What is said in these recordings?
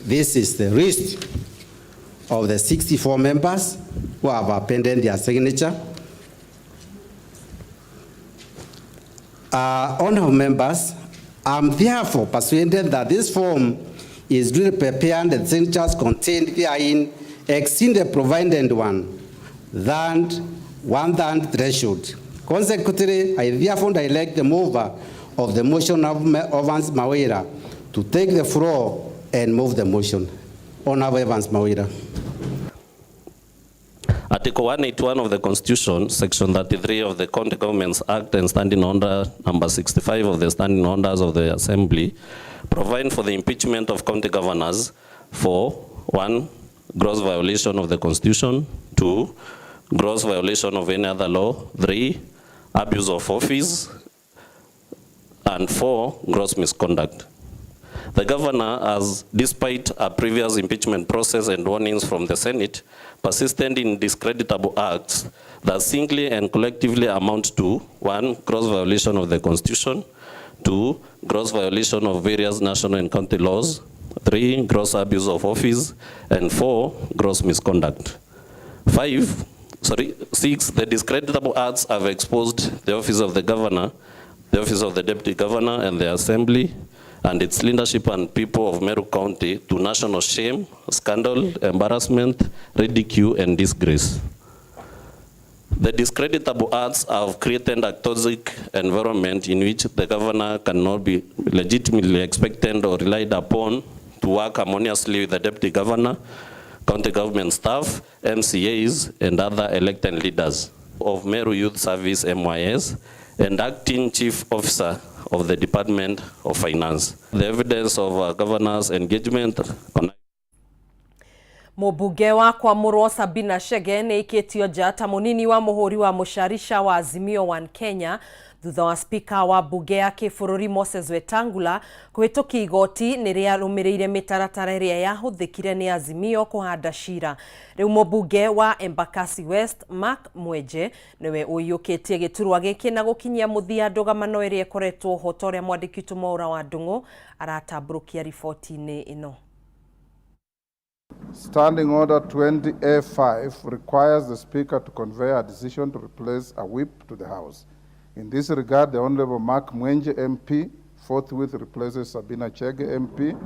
This is the list of the 64 members who have appended their signature. Honorable members, I am therefore persuaded that this form is duly prepared and the signatures contained therein exceed the provided one than one-third threshold. Consequently, I therefore direct the mover of the motion of Evans Mawira to take the floor and move the motion. Honorable Evans Mawira. Article 181 of the Constitution, Section 33 of the County Governments Act and Standing Order number 65 of the Standing Orders of the Assembly provide for the impeachment of county governors for 1. Gross violation of the Constitution, 2. Gross violation of any other law, 3. Abuse of office, and 4. Gross misconduct. The governor has, despite a previous impeachment process and warnings from the Senate, persisted in discreditable acts that singly and collectively amount to 1. Gross violation of the Constitution, 2. Gross violation of various national and county laws, 3. Gross abuse of office, and 4. Gross misconduct. 6. The discreditable acts have exposed the office of the governor, the office of the deputy governor, and the assembly, and its leadership and people of Meru County to national shame, scandal, embarrassment, ridicule, and disgrace. The discreditable acts have created a toxic environment in which the governor cannot be legitimately expected or relied upon to work harmoniously with the deputy governor, county government staff, MCAs, and other elected leaders of Meru Youth Service MYS, and acting chief officer of the Department of Finance. The evidence of governor's engagement Mũmbunge wa Kwamũrwo Sabina Chege nĩ aikĩtio nja ta mũnini wa mũhũri wa mũcarica wa Azimio One Kenya thutha wa spika wa mbunge ya kĩbũrũri Moses Wetangula kũhĩtũkia igoti nĩ rĩarũmĩrĩire mĩtaratara ĩrĩa yahũthĩkire nĩ Azimio kũhanda cira. Rĩu mũmbunge wa Embakasi West Mark Mwenje nĩwe ũiyũkĩtie gĩturwa gĩkĩ na gũkinyia mũthia ndũgamano ĩrĩa ĩkoretwo ho ta ũrĩa mwandĩki witũ Mwaũra wa Ndung'u aratambũrũkia riboti-inĩ ĩno. Standing Order 20A5 requires the Speaker to convey a decision to replace a whip to the House. In this regard, the Honorable Mark Mwenje MP forthwith replaces Sabina Chege MP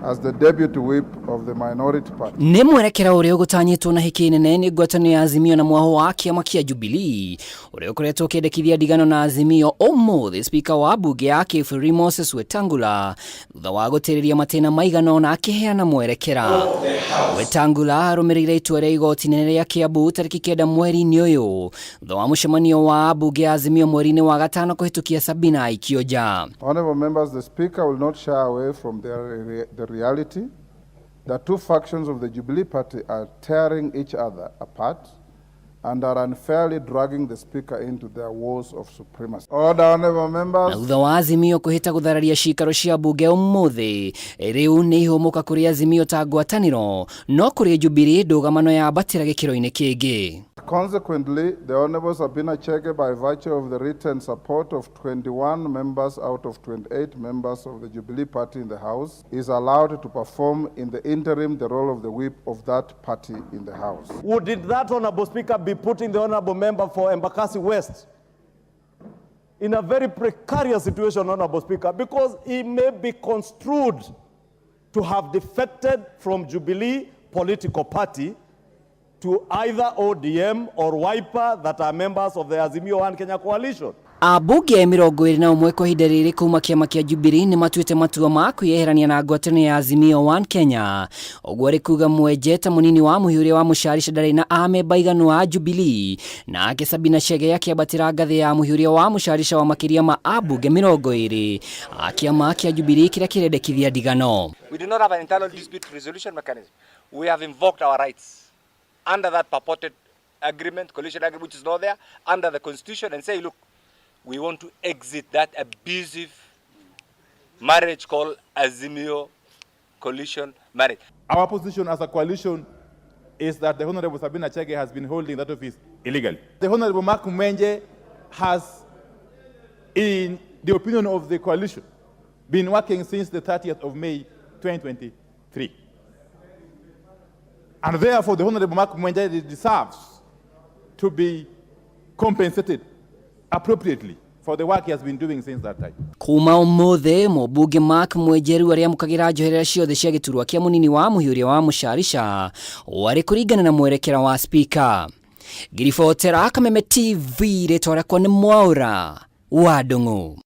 as the deputy whip of the minority party. Nĩ mwerekera ũrĩa ũgũtanyĩtwo na hĩkĩ nene nĩ ngwatanĩro ya Azimio na mwaho wa kĩama kĩa Jubilee ũrĩa ũkoretwo ũkĩendekithia ndigano na Azimio. Ũmũthĩ spika wa mbunge ya kĩbũrũri Moses Wetangula thutha wa gũtĩrĩria matĩna maigana ũna akĩheana mwerekera. Wetangula arũmĩrĩire itua rĩa igoti inene rĩa Kiambu tarĩki 9 mweri-inĩ ũyũ thutha wa mũcemanio wa mbunge ya Azimio mweri-inĩ wa gatano kũhĩtũkia Sabina aikio nja. Honorable members, the Speaker will not shy away from the reality that two factions of the Jubilee Party are tearing each other apart and are unfairly dragging the Speaker into their wars of supremacy. Order, honorable members. Na thutha wa Azimio kwĩhĩta gũthararia cikaro cia mbunge ũmũthĩ, rĩu nĩ ihũmũka kũrĩ Azimio ta ngwatanĩro, no kũrĩ Jubilee ndũgamano yambatĩra gĩkĩro-inĩ kĩngĩ. Consequently, the Honorable Sabina Chege, by virtue of the written support of 21 members out of 28 members of the Jubilee Party in the House, is allowed to perform in the interim the role of the whip of that party in the House. Would that Honorable Speaker be putting the Honorable Member for Embakasi West in a very precarious situation, Honorable Speaker, because he may be construed to have defected from Jubilee political party to either ODM or Wiper that are members of the Azimio One Kenya coalition. Ambunge 21 kwa ihinda rĩrĩ kuma kĩama kĩa Jubilee nĩ matuĩte matua ma kwĩyeherania na ngwatanĩro ya Azimio One Kenya. Ũguo arĩ kuga Mwenje ta mũnini wa mũhiũrĩa wa mũcarica ndarĩ na amemba aiganu a Jubilee, nake Sabina Chege akĩambatĩra ngathĩ ya mũhiũrĩa wa mũcarica wa makĩria ma ambunge 20 a kĩama kĩa Jubilee kĩrĩa kĩrendekithia ndigano. We do not have an internal dispute resolution mechanism. We have invoked our rights under that purported agreement, coalition agreement, which is not there, under the Constitution, and say, look, we want to exit that abusive marriage called Azimio coalition marriage. Our position as a coalition is that the Honorable Sabina Chege has been holding that office illegally. The Honorable Mark Mwenje has, in the opinion of the coalition, been working since the 30th of May 2023. 3. And therefore, the Honorable Mark Mwenje deserves to be compensated appropriately for the work he has been doing since that time. Kuma umuthi mũmbunge Mark Mwenje rĩu arĩamũkagĩra njoherera ciothe cia gĩturwa kĩa mũnini wa mũhiũria wa mũcarica warĩ kũringana na mwerekera wa spika. Ngiribotera Kameme TV, rĩtwa rĩakwa nĩ Mwaũra wa Ndung'u.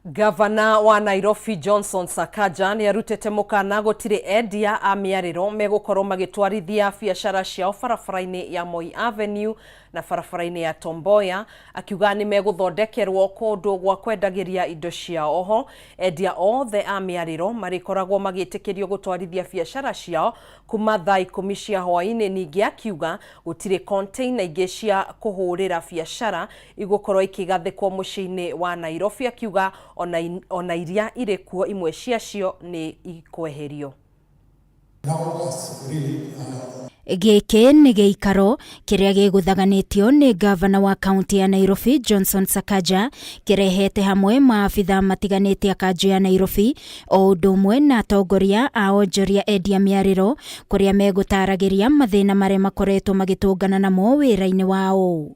Gavana wa Nairobi Johnson Sakaja nĩ arutĩte mũkana gũtirĩ endia a mĩarĩro megũkorwo magĩtwarithia biacara ciao barabara-inĩ ya Moi Avenue na barabara-inĩ ya Tom Mboya, akiuga nĩ megũthondekerwo kũndũ gwa kwendagĩria indo ciao. Oho endia othe a mĩarĩro marĩkoragwo magĩtĩkĩrio gũtwarithia biacara ciao kuma thaa 10 cia hwaĩ-inĩ. Ningĩ akiuga gũtirĩ container ingĩ cia kũhũrĩra biacara igũkorwo ikĩgathĩkwo mũciĩ-inĩ wa Nairobi, akiuga ona iria irĩ kuo imwe ciacio nĩ ikweherio. Gĩkĩ nĩ gĩikaro kĩrĩa gĩgũthaganĩtio nĩ gavana wa kaunti ya Nairobi Johnson Sakaja, kĩrehete hamwe maabitha matiganĩte a kanjũ ya Nairobi o ũndũ ũmwe na atongoria a onjoria endia mĩarĩro, kũrĩa megũtaragĩria mathĩna marĩa makoretwo magĩtũngana namo wĩra-inĩ wao.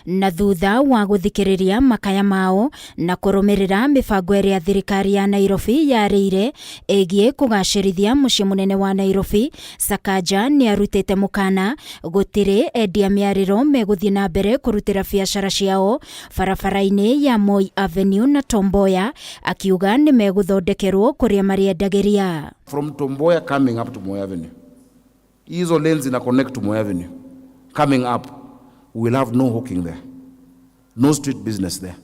Na thutha wa gũthikĩrĩria makaya mao na kũrũmĩrĩra mĩbango ĩrĩa thirikari ya Nairobi yarĩire ĩgiĩ kũgacĩrithia mũciĩ mũnene wa Nairobi, Sakaja nĩ arutĩte mũkana gũtirĩ endia mĩarĩro megũthiĩ na mbere kũrutĩra biacara ciao barabara-inĩ ya Moi Avenue na Tom Mboya, akiuga nĩ megũthondekerwo kũrĩa marĩendagĩria. From Tom Mboya coming up to Moi Avenue, hizo lanes zina connect to Moi Avenue coming up, we will have no hawking there, no street business there.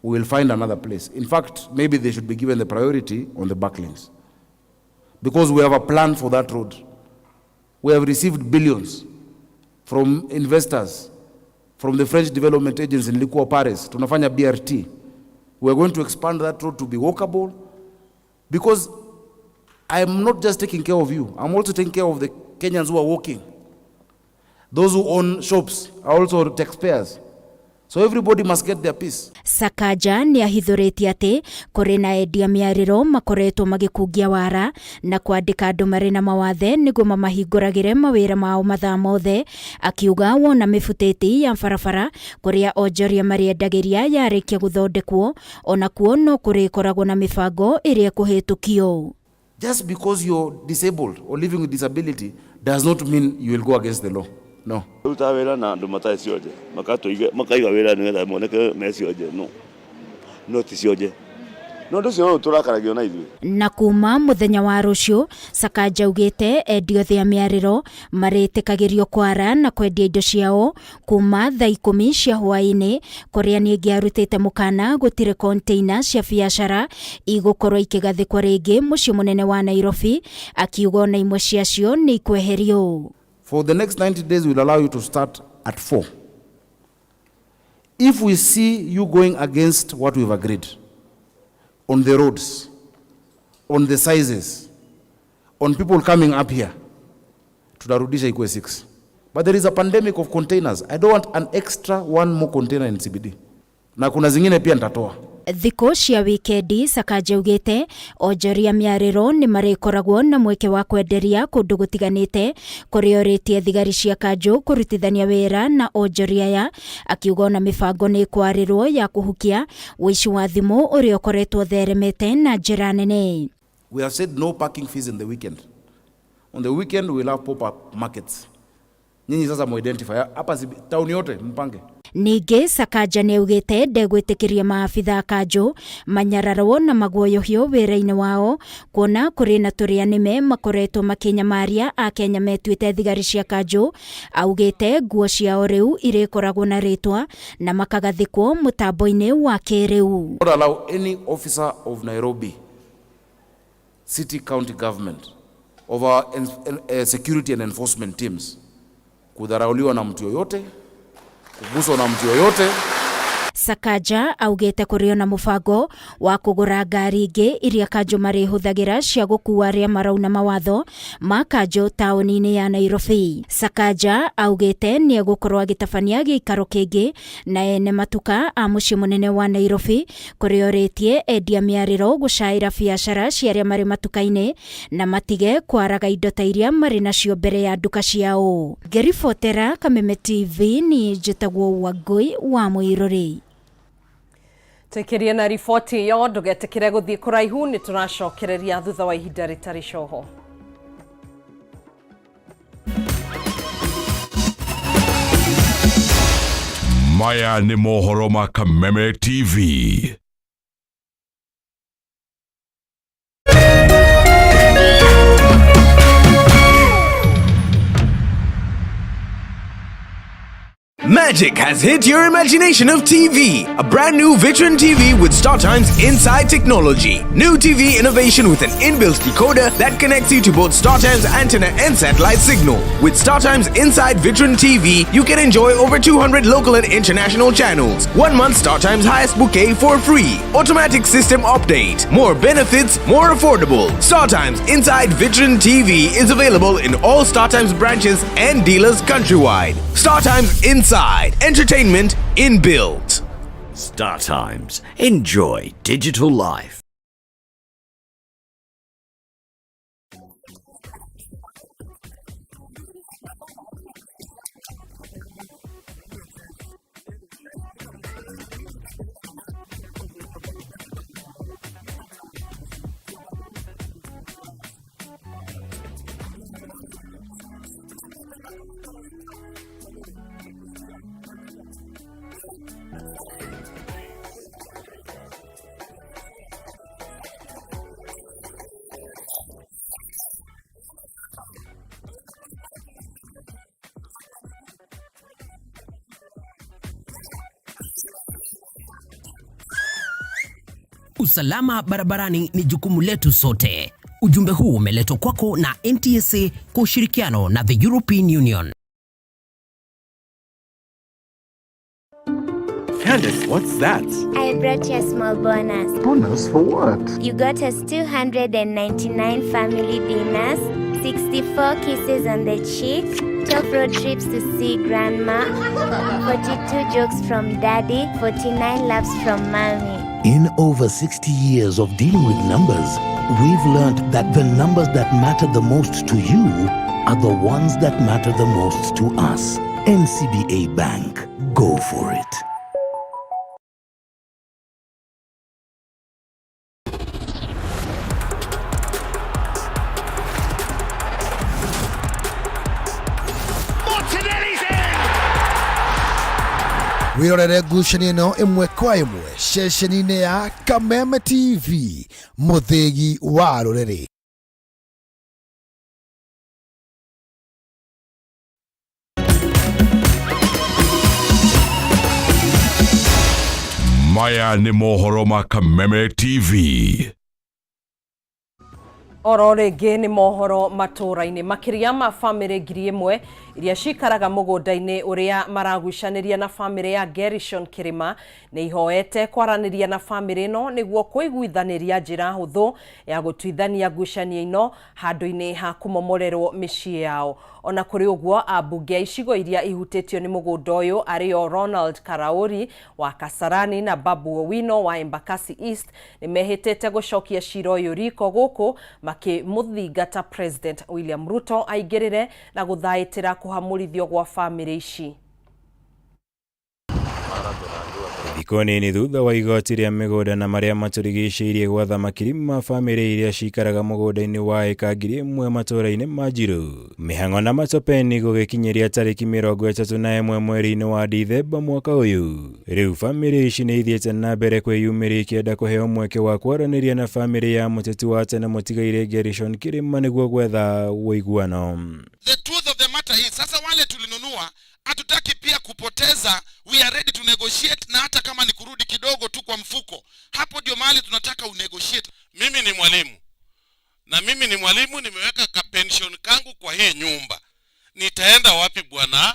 We will find another place. In fact, maybe they should be given the priority on the back lanes, because we have a plan for that road. We have received billions from investors, from the French Development Agency in Likua, Paris. Tunafanya BRT. We are going to expand that road to be walkable, because I am not just taking care of you, I'm also taking care of the Kenyans who are walking. Those who own shops are also taxpayers. So everybody must get their piece. Sakaja nĩ ahithũrĩtie atĩ kũrĩ na endia mĩarĩro makoretwo magĩkungia wara na kwandĩka andũ marĩ na mawathe nĩguo mamahingũragĩre mawĩra mao mathaa mothe, akiuga wona mĩbutĩti ya barabara kũrĩa onjoria marĩendagĩria yarĩkia gũthondekwo onakuo no kũrĩkoragwo na mĩbango ĩrĩa ĩkũhĩtũkio. Just because you're disabled or living with disability does not mean you will go against the law. No. Ruta wĩra na andũ matarĩ cionje, makaiga wĩra nĩgetha moneke me cionje, no no ti cionje, no ũndũ ũcio tũrakaragio na ithuĩ. Na kuma mũthenya wa rũciũ, Sakaja augĩte endia othe a mĩarĩro marĩtĩkagĩrio kwara na kwendia indo ciao kuma thaa 10 cia hwaĩ-inĩ, kũrĩa ningĩ arutĩte mũkana gũtirĩ container cia biacara igũkorwo ikĩgathĩkwo rĩngĩ mũciĩ mũnene wa Nairobi, akiuga ona imwe ciacio nĩ ikweherio. For the next 90 days, we'll allow you to start at 4. If we see you going against what we've agreed on the roads, on the sizes, on people coming up here, tutarudisha ikuwe 6. But there is a pandemic of containers. I don't want an extra one more container in CBD. Na kuna zingine pia nitatoa. Thikũ cia wikendi, Sakaja augĩte onjoria mĩarĩro nĩ marĩkoragwo na mweke wa kwenderia kũndũ gũtiganĩte, kũrĩa orĩtie thigari cia kanjũ kũrutithania wĩra na onjoria aya, akiuga ona mĩbango nĩ ĩkwarĩrwo ya kũhukia ũici wa thimũ ũrĩa ũkoretwo ũtheremete na njĩra nene. We have said no parking fees in the weekend. On the weekend we will have pop-up markets. Nyinyi sasa mu-identify hapa town yote mpange. Ningĩ Sakaja nĩ augĩte ndegwĩtĩkĩria maabitha a kanjũ manyararwo na maguoyohio wĩra-inĩ wao, kuona kũrĩ na tũrĩa nĩme makoretwo makĩnyamaria Akenya metuĩte thigari cia kanjũ. Augĩte nguo ciao rĩu irĩkoragwo na rĩtwa na makagathĩkwo mũtambo-inĩ wa kĩrĩu. Not allow any officer of Nairobi City County Government, of our security and enforcement teams, kudharauliwa na mtu yoyote, kuguswa na mtu yoyote. Sakaja augĩte kũrĩ ona mũbango wa kũgũra ngari ingĩ iria kanjũ marĩhũthagĩra cia gũkua arĩa marauna mawatho ma kanjũ taũni-inĩ ya Nairobi. Sakaja augĩte nĩ egũkorwo agĩtabania gĩikaro kĩngĩ na ene matuka a mũciĩ mũnene wa Nairobi kũrĩa orĩtie endia mĩarĩro gũcaĩra biacara cia arĩa marĩ matuka-inĩ na matige kwaraga indo ta iria marĩ nacio mbere ya nduka ciao. Ngĩribotera Kameme TV ni njĩtagwo Wangui wa Mũirũrĩ. Tuikirie na riboti ĩyo ndũgetĩkĩre gũthiĩ kũraihu nĩ tũracokereria thutha wa ihinda rĩtarĩ coho. Maya nĩ mohoro ma Kameme TV. Magic has hit your imagination of TV. A brand new Vitron TV with StarTimes Inside technology. New TV innovation with an inbuilt decoder that connects you to both StarTimes antenna and satellite signal. With StarTimes Inside Vitron TV, you can enjoy over 200 local and international channels. 1 month StarTimes highest bouquet for free. Automatic system update. More benefits, more affordable. StarTimes Inside Vitron TV is available in all StarTimes branches and dealers countrywide. StarTimes Inside. Entertainment inbuilt. Star Times. Enjoy digital life. Usalama barabarani ni jukumu letu sote. Ujumbe huu umeletwa kwako na NTSA kwa ushirikiano na the European Union. Candice, what's that? I brought you a small bonus. Bonus for what? You got us 299 family dinners, 64 kisses on the cheek, 12 road trips to see grandma, 42 jokes from daddy, 49 laughs from mommy. In over 60 years of dealing with numbers, we've learned that the numbers that matter the most to you are the ones that matter the most to us. NCBA Bank. Go for it. Martinelli's in! Wĩrorere ngucanio ĩno ĩmwe kwa ĩmwe ceceni-inĩ ya Kameme TV mũthĩgi wa rũrĩrĩ. Maya nĩ mohoro ma Kameme TV. Oro rĩngĩ nĩ mohoro matũũra-inĩ makĩria ma bamĩrĩ 1000 iria cikaraga mũgũnda-inĩ ũrĩa maragucanĩria na bamĩrĩ ya Gerishon Kĩrĩma nĩ ihoete kwaranĩria na bamĩrĩ ĩno nĩguo kũiguithanĩria njĩra hũthũ ya gũtuithania ngucanio ĩno handũ-inĩ ha kũmomorerwo mĩciĩ yao. Ona kũrĩ ũguo ambunge a icigo iria ihutĩtio nĩ mũgũnda ũyũ arĩo Ronald Karauri wa Kasarani na Babu Owino wa Embakasi East nĩ mehĩtĩte gũcokia cira ũyũ riko gũkũ makĩmũthingata President William Ruto aingĩrĩre na gũthaitĩra kũhamũrithio gwa bamĩrĩ ici. Thikũ nini thutha wa igoti rĩa mĩgũnda na marĩa matũrigicĩirie gwatha makiri ma bamĩrĩ iria cikaraga mũgũnda-inĩ wa ĩka 1000 matũũra-inĩ ma Njiru, Mĩhang'o na Matopeni gũgĩkinyĩria tarĩki 31 mweri-inĩ wa Dithemba mwaka ũyũ. Rĩu bamĩrĩ ici nĩ ithiĩte na mbere kwĩyumĩria ikĩenda kũheo mweke wa kwaranĩria na bamĩrĩ ya mũteti wa tene mũtigairĩ Gerishon Kĩrĩma nĩguo gwetha ũiguano. The truth of the matter is, sasa wale tulinunua hatutaki pia kupoteza, we are ready to negotiate, na hata kama ni kurudi kidogo tu kwa mfuko, hapo ndio mahali tunataka unegotiate. Mimi ni mwalimu na mimi ni mwalimu, nimeweka ka pension kangu kwa hii nyumba, nitaenda wapi bwana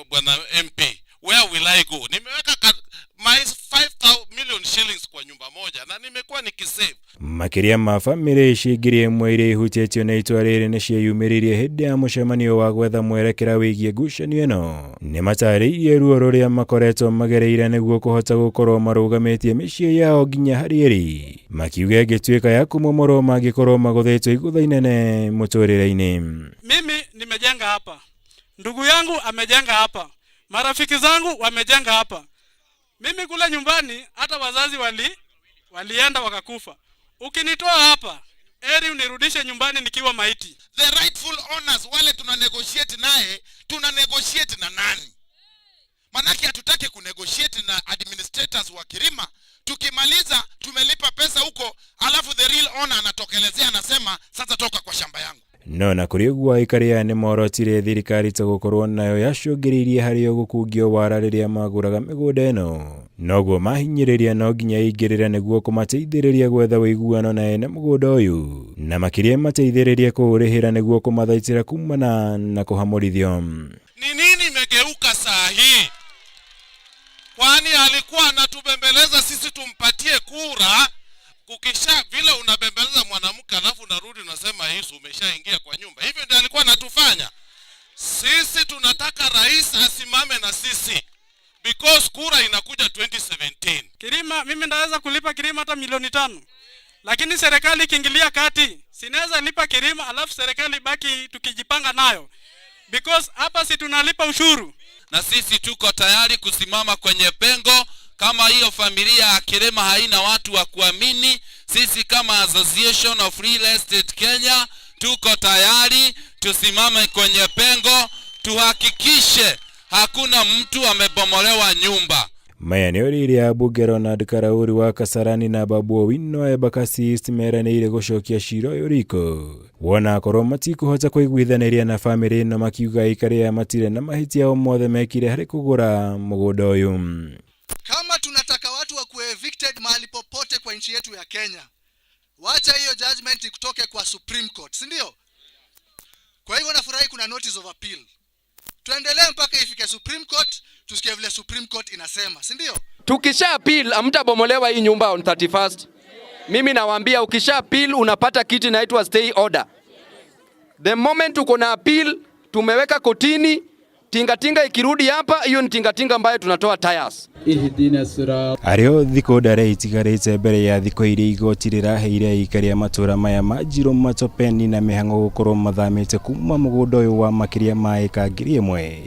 bwana MP? Where will I go? Nimeweka my 5 million shillings kwa nyumba moja na nimekuwa nikisave. Makĩria ma bamĩrĩ ici 1000 iria ihutĩtio nĩ itua rĩrĩ nĩ cieyumĩririe hĩndĩ ya mũcemanio wa gwetha mwerekera wĩgiĩ ngucanio ĩno. Nĩ matarĩirie ruo rũrĩa makoretwo magereire nĩguo kũhota gũkorwo marũgamĩtie mĩciĩ yao nginya harĩa ĩrĩ, makiuga ĩngĩtuĩka ya kũmomorwo mangĩkorwo magũthĩtwo igũtha inene mũtũrĩre-inĩ. Mimi nimejenga hapa, ndugu yangu amejenga hapa, marafiki zangu wamejenga hapa. Mimi kule nyumbani hata wazazi walienda wakakufa. Ukinitoa hapa, eri unirudishe nyumbani nikiwa maiti. The rightful owners wale tuna negotiate naye, tuna negotiate na nani? Manake hatutaki kunegotiate na administrators wa Kirima. Tukimaliza tumelipa pesa huko, alafu the real owner anatokelezea anasema sasa toka kwa shamba yangu. No na kũrĩ ũguo aikari aya nĩmorotire thirikari ta gũkorwo nayo yacũngĩrĩirie harĩ o gũkungio wara rĩrĩa magũraga mĩgũnda ĩno, noguo mahinyĩrĩria no nginya ĩingĩrĩre nĩguo kũmateithĩrĩria gwetha ũiguano na ene mũgũnda ũyũ, na makĩria mateithĩrĩrie kũũrĩhĩra nĩguo kũmathaitĩra kumana na kũhamũrithio. Ni nini imegeuka saa hii? Kwani alikuwa anatubembeleza sisi tumpatie kura? Kukisha vile unabembeleza mwanamke alafu unarudi unasema Yesu umeshaingia kwa nyumba. Hivyo ndio alikuwa anatufanya. Sisi tunataka rais asimame na sisi because kura inakuja 2017. Kirima, mimi ndaweza kulipa Kirima hata milioni 5. Lakini serikali ikiingilia kati, sinaweza lipa Kirima alafu serikali baki tukijipanga nayo. Because hapa si tunalipa ushuru. Na sisi tuko tayari kusimama kwenye pengo. Kama hiyo familia ya Kirima haina watu wa kuamini, sisi kama Association of Real Estate Kenya tuko tayari tusimame kwenye pengo, tuhakikishe hakuna mtu amebomolewa nyumba. Maya nĩ ũrĩa ambunge Ronald Karauri wa Kasarani na Babu Owino wa Embakasi East meranĩire gũcokia cira ũyũ riko wona akorwo matikũhota kũiguithanĩria na bamĩrĩ ĩno, makiuga aikari aya matirĩ na mahĩtia o mothe mekire harĩ kũgũra mũgũnda ũyũ. Kama tunataka watu wakuwe evicted mahali popote kwa nchi yetu ya Kenya, wacha hiyo judgment ikutoke kwa Supreme Court, si ndio? Kwa hivyo nafurahi kuna notice of appeal. Tuendelee mpaka ifike Supreme Court, tusikie vile Supreme Court inasema, si ndio? Tukisha appeal hamtabomolewa hii nyumba on 31st. Mimi nawaambia ukisha appeal unapata kitu inaitwa stay order. The moment uko na appeal tumeweka kotini, tingatinga ikirudi hapa, hiyo ni tingatinga ambayo tunatoa tires. Arĩo thikũ ndare itigarĩte mbere ya thikũ iria igoti rĩraheire aikari a matũra maya ma Njirũ, Matopeni na mĩhang'o gũkorwo mathamĩte kuma mũgũnda ũyũ wa makĩria ma ĩka 1000.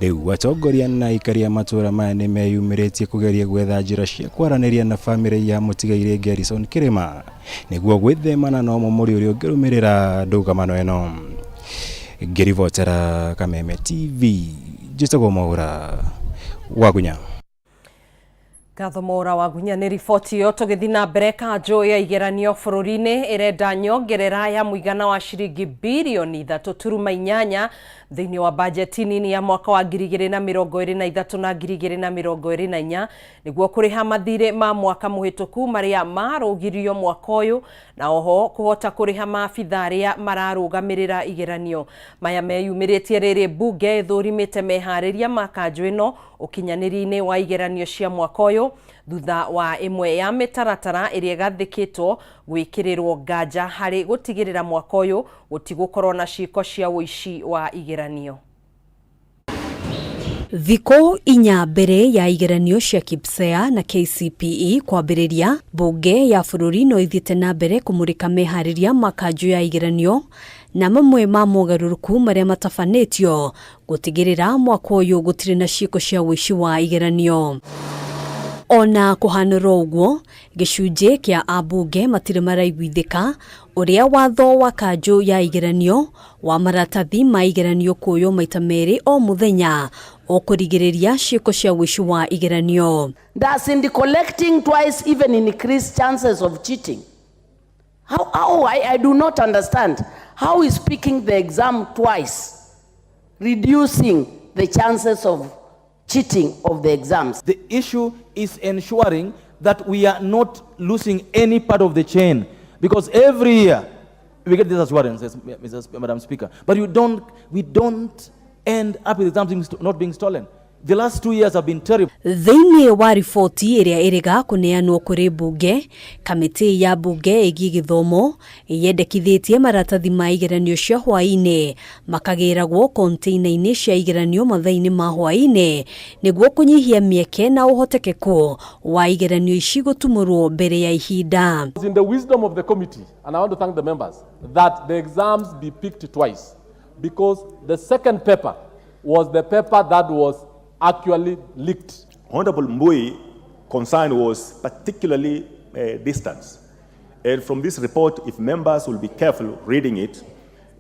Rĩu atongoria na aikari a matũra maya nĩmeyumĩrĩtie kũgeria gwetha njĩra cia kwaranĩria na bamĩrĩ ya mũtigairĩ Garrison Kirima nĩguo gwĩthemana na ũmomori ũrĩa ũngĩrũmĩrĩra ndũgamano ĩno. Ngĩribotera Kameme TV, njĩtagwo Mwaura Wagunya. Ngatho Mwaura Wagunya nĩ riboti ĩyo. Tũgĩthiĩ na mbere, kanjũ ya igeranio bũrũri-inĩ ĩrenda nyongerera ya mũigana wa ciringi birioni 3.8 thĩinĩ wa bajeti nini ya mwaka wa 2023 na 2024 nĩguo kũrĩha mathirĩ ma mwaka mũhĩtũku marĩa marũgirio mwaka ũyũ, na oho kũhota kũrĩha maabitha arĩa mararũgamĩrĩra igeranio. Maya meyumĩrĩtie rĩrĩ mbunge ĩthũrimĩte meharĩria ma kanjũ ĩno ũkinyanĩri-inĩ wa igeranio cia mwaka ũyũ thutha wa ĩmwe ya mĩtaratara ĩrĩa ĩgathĩkĩtwo gwĩkĩrĩrwo nganja harĩ gũtigĩrĩra mwaka ũyũ gũtigũkorwo na ciĩko cia ũici wa igeranio. Thikũ inya mbere ya igeranio cia KPSEA na KCPE kwambĩrĩria, mbunge ya bũrũri no ithiĩte na mbere kũmũrĩka meharĩria ma kanjũ ya igeranio na mamwe ma mogarũrũku marĩa matabanĩtio gũtigĩrĩra mwaka ũyũ gũtirĩ na ciĩko cia ũici wa igeranio. Ona kũhanĩrwo ũguo, gĩcunjĩ kĩa ambunge matirĩ maraiguithĩka ũrĩa watho wa kanjũ ya igeranio wa maratathi ma igeranio kuoywo maita merĩ o mũthenya ũkũrigĩrĩria ciĩko cia ũici wa igeranio. Does in collecting twice even increase chances of cheating? How I do not understand. How is picking the exam twice reducing the chances of cheating of the exams? The issue is ensuring that we are not losing any part of the chain, because every year we get these assurances, Madam Speaker, but we don't end up with exams not being stolen. The last 2 years have been terrible. Thĩinĩ wa riboti ĩrĩa ĩrĩga kũneanwo kũrĩ mbunge, kamĩtĩ ya mbunge ĩgiĩ gĩthomo yendekithĩtie maratathi ma igeranio cia hwaĩ-inĩ makagĩragwo konteina-inĩ cia igeranio mathaa-inĩ ma hwaĩ-inĩ nĩguo kũnyihia mĩeke na ũhotekeku wa igeranio ici gũtumũrwo mbere ya ihinda. It's in the wisdom of the committee, and I want to thank the members, that the exams be picked twice because the second paper was the paper that was actually leaked. Honorable Mbui concern was particularly distance. And from this report, if members will be careful reading it,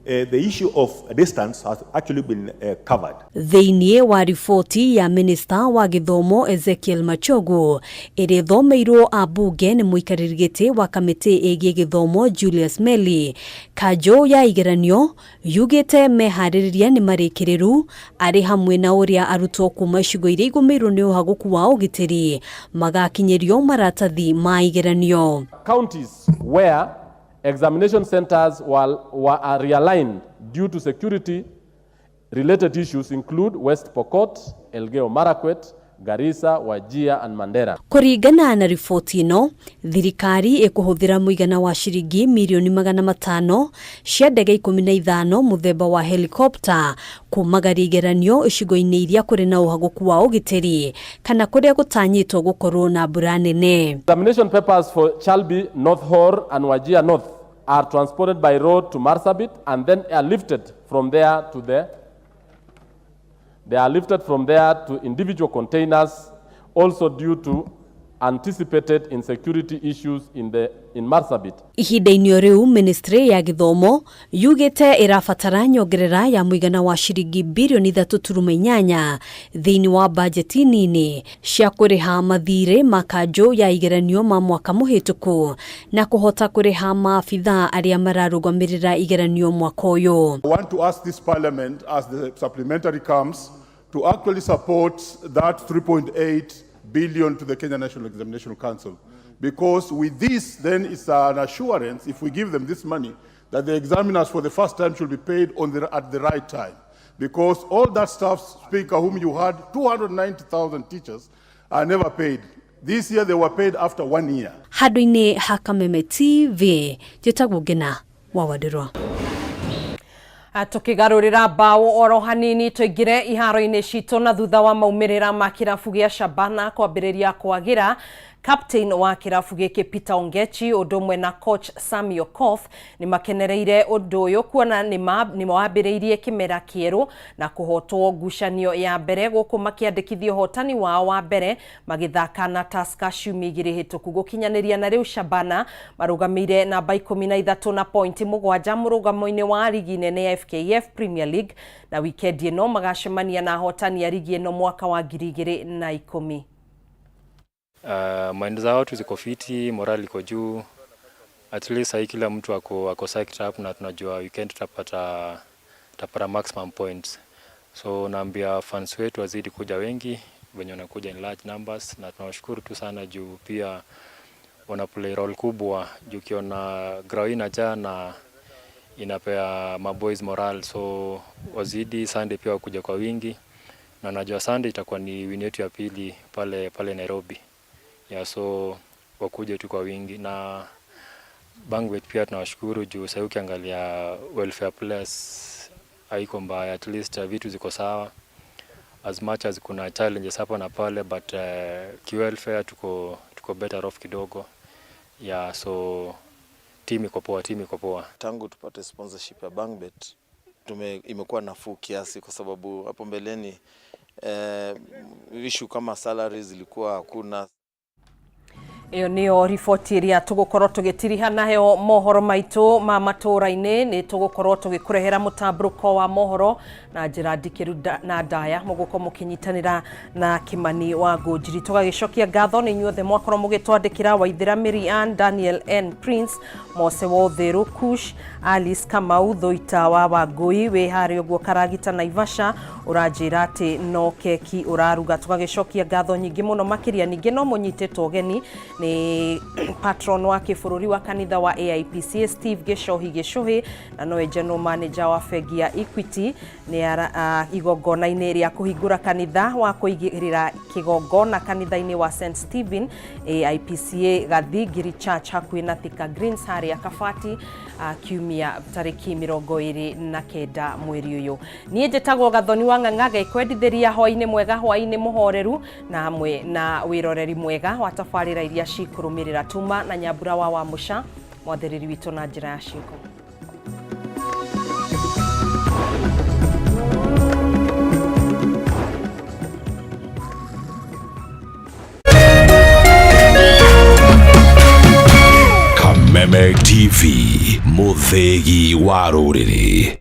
the issue of distance has actually been covered. Thĩinĩ wa riboti ya minista wa gĩthomo Ezekiel Machogu ĩrĩa ĩthomeirwo ambunge nĩ mũikarĩri gĩtĩ wa kamĩtĩ ĩgiĩ gĩthomo Julius Meli, kanjũ ya igeranio yugĩte meharĩrĩria nĩ marĩkĩrĩru arĩ hamwe na ũrĩa arutwo kuma icigo iria igũmĩirwo nĩ ũhagũku wa ũgitĩri magakinyĩrio maratathi ma igeranio. Counties where examination centers were realigned due to security related issues include West Pokot, Elgeyo Marakwet, Garissa, Wajir, and Mandera. Kũringana na riboti ĩno, thirikari ĩkũhũthĩra mũigana wa ciringi mirioni 500 cia ndege 15 mũthemba wa helikopta kumagaria igeranio icigo-inĩ iria kũrĩ na ũhagũku wa ũgitĩri kana kũrĩa gũtanyĩtwo gũkorwo na mbura nene. Examination papers for Chalbi, North Horr, and Wajir North are transported by road to Marsabit and then are lifted from there to the they are lifted from there to individual containers, also due to anticipated insecurity issues in Marsabit. Ihinda-inĩ o rĩu, ministry ya gĩthomo yugĩte ĩrabatara nyongerera ya mũigana wa ciringi birioni 3.8 thĩinĩ wa bajeti nini cia kũrĩha mathirĩ ma kanjũ ya igeranio ma mwaka mũhĩtũku na kũhota kũrĩha maabithaa arĩa mararũgamĩrĩra igeranio mwaka ũyũ. I want to ask this parliament, as the supplementary comes, to actually support that 3.8 billion to the Kenya National Examination Council. Because with this, then it's an assurance, if we give them this money, that the examiners for the first time should be paid at the right time. Because all that staff, Speaker, whom you had, 290,000 teachers, are never paid. This year they were paid after one year. Handũ-inĩ ha Kameme TV, njĩtagwo Ngina wa Wandirwa. Tũkĩgarũrĩra mbaũ oro hanini tũingĩre iharo-inĩ citũ, na thutha wa maumĩrĩra ma kĩrabu gĩa Shabana kwambĩrĩria kwagĩra, captain wa kĩrabu gĩkĩ Peter Ongechi ũndũ ũmwe na coach Sami Okoth nĩ makenereire ũndũ ũyũ kuona nĩ wambĩrĩirie kĩmera kĩerũ na kũhotwo ngucanio ya mbere gũkũ makĩandĩkithia ũhotani wao wa mbere magĩthaka na Tusker ciumia 2 hĩtũku. Gũkinyanĩria na rĩu, Shabana marũgamĩire namba 13 na pointi 7 mũrũgamo-inĩ wa rigi nene ya FKF Premier League, na wikendi ĩno magacemania na ahotani a rigi ĩno mwaka wa 2010. Mind za watu ziko fiti, morale iko juu. At least sahii kila mtu ako psyched up na tunajua weekend tutapata maximum points. So naambia fans wetu wazidi kuja wengi wenye wanakuja in large numbers, na tunawashukuru tu sana juu pia wana play role kubwa, juu ukiona ground inajaa na inapea maboys morale, so wazidi Sunday pia wakuja kwa wingi, na najua Sunday itakuwa ni win yetu ya pili pale pale Nairobi. Yeah, so wakuje tu kwa wingi. Na Bangbet pia tunawashukuru juu sasa ukiangalia welfare players haiko mbaya, at least vitu ziko sawa, as much as kuna challenges hapa na pale, but kiwelfare tuko better off kidogo. Yeah, so team iko poa, team iko poa. Tangu tupate sponsorship ya Bangbet imekuwa nafuu kiasi, kwa sababu hapo mbeleni issue kama salaries zilikuwa hakuna. Ĩyo nĩyo riboti ĩrĩa tũgũkorwo tũgĩtiriha nayo mohoro maitũ ma matũũra-inĩ. Nĩ tũgũkorwo tũgĩkũrehera mũtambũrũko wa mohoro na njĩra ndikĩru na ndaya, mũgũkorwo mũkĩnyitanĩra na Kĩmani wa Ngũnjiri. Tũgagĩcokia ngatho nĩ inyuothe mwakorwo mũgĩtwandĩkĩra: Waithĩra Mary, Daniel N Prince, Mose Wothiru, Kush Alice Kamau, Thuita wa Wangui wĩ harĩa ũguo Karagita Naivasha, ũranjĩra atĩ no keki ũraruga. Tũgagĩcokia ngatho nyingĩ mũno makĩria. Ningĩ no mũnyitĩtwo ũgeni Nĩ patron wa kĩbũrũri wa kanitha wa AIPCA Steve Gĩcohi Gĩcũhĩ, na nowe general manager wa bengi ya Equity, nĩ igongona-inĩ rĩa kũhingũra kanitha wa kũigĩrĩra kĩgongona kanitha-inĩ wa St Stephen AIPCA Gathingiri Church hakuhĩ na Thika Greens harĩa Kabati, kiumia tarĩki 29 mweri ũyũ. Niĩ njĩtagwo Gathoni wa Ng'ang'a, ngekwendithĩria hwaĩ-inĩ mwega, hwaĩ-inĩ mũhoreru, na hamwe na wĩroreri mwega wa tabarĩra iria cikũrũmĩrĩra. Tuma na Nyambura wa Wamũca, mwathĩrĩri witũ na njĩra ya ciĩko. Kameme TV, mũthĩgi wa rũrĩrĩ.